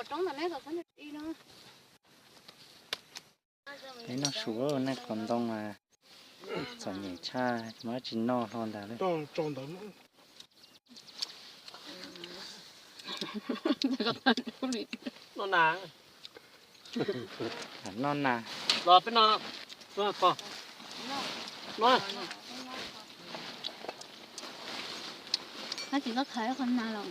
Peb noj su, nej qos ntoo mas txom nyem tshaj, tsis muaj dab tsi noj hlo ntag lawm. Noj na. Los peb no, pog, no. Tsis tau khaws qhov na los.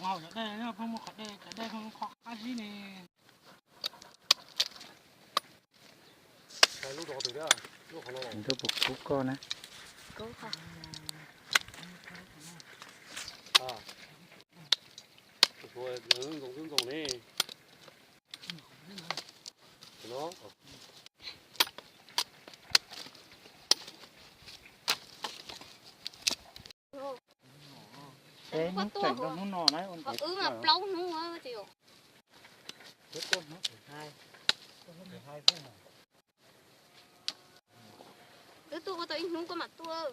Cov dej, pheej muaj qhov dej, cov dej pheej muaj qhov qab zib ne. Ntuj puas kub koj na? Peb hnub tseem rau hnub no na. Wb mas plaub hnub. Wb tuaj ua tau ib hnub koj mam tuaj.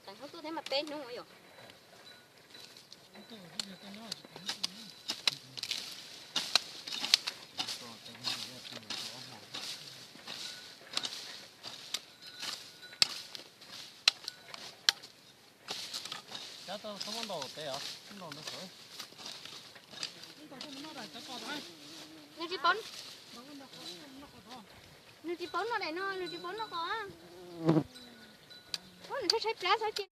Teev hnub tuaj thiab mas peb hnub yom. Cov tau txhob muab ntaus tes os, muab ntaus ntawd sawv. Nws tsis paub, nws tsis paub noj daim no, nws tsis paub noj qos. Ub, nws tshaib tshaib plab xwb ces.